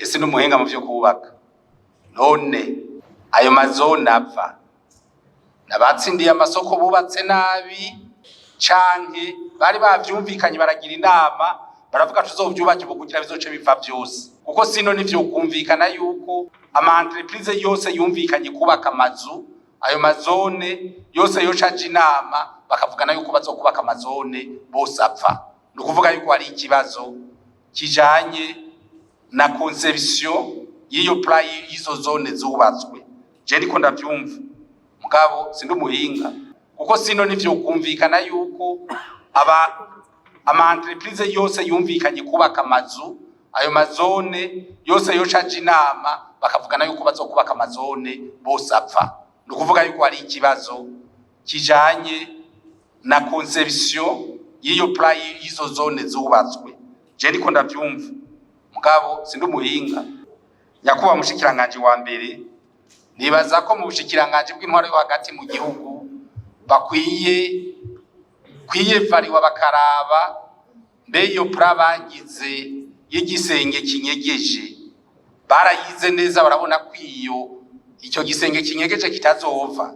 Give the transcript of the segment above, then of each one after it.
Jese n'umuhinga mu vyo kubaka. None ayo ma zone ava, nabatsindiye amasoko bubatse nabi, canke bari bavyumvikanye, baragira inama, baravuga tuzovyubake ubu kugira bizoce biva vyose? Kuko sino nivyo kumvikana yuko ama entreprise yose yumvikanye kubaka amazu, ayo ma zone yose yocaje inama, bakavugana yuko bazokubaka ama zone bose apfa. Ni ukuvuga yuko hari ikibazo kijanye na conception y'iyo plan y'izo zone zubatswe. Je ndiko ndavyumva, mugabo sindi umuhinga, kuko sino nivyo kumvikana yuko aba ama entreprise yose yumvikanye kubaka amazu, ayo ma zone yose yocaje inama, bakavugana yuko bazokubaka ama zone bose apfa. Ni ukuvuga yuko hari ikibazo kijanye na conception y'iyo plan y'izo zone zubatswe. Je ndiko ndavyumva, mugabo sindi umuhinga. Nyakubahwa mushikiranganje wa mbere, nibaza ko mu bushikiranganji bw'intwaro yo hagati mu gihugu bakwiye kwiyevariwa, bakaraba mbe iyo plan bagize y'igisenge kinyegeje barayize neza, barabona ko iyo icyo gisenge kinyegeje kitazova.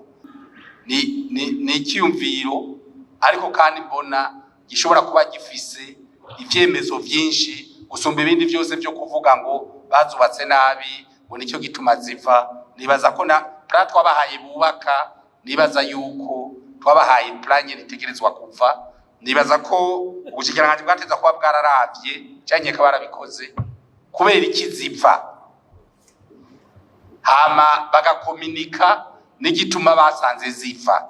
Ni icyiyumviro, ariko kandi mbona gishobora kuba gifise ivyemezo vyinshi gusumba ibindi vyose vyo kuvuga ngo bazubatse nabi, ngo nicyo gituma ziva. Nibaza ko na plan twabahaye bubaka, nibaza yuko twabahaye plan nyene itegerezwa kuva. Nibaza ko ubushikiranganji bwateza kuba bwararavye, canke ko barabikoze, kubera iki zipfa, hama bagakominika n'igituma basanze ziva.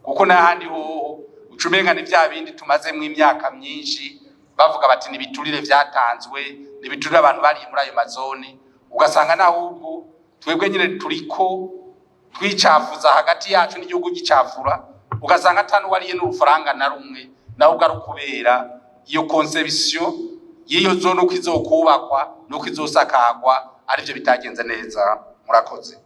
Kuko n'ahandi hoho ucumenga ni vya bindi tumazemwo imyaka myinshi bavuga bati nibiturire vyatanzwe, nibiturire abantu bariye muri ayo ma zone, ugasanga n'ahubwo twebwe nyine turiko twicafuza hagati yacu n'igihugu gicafura, ugasanga ata n'uwariye n'urufaranga na rumwe, nawe ubwo ari ukubera iyo conception y'iyo zone, uko izokubakwa n'uko izosakagwa, arivyo bitagenze neza. Murakoze.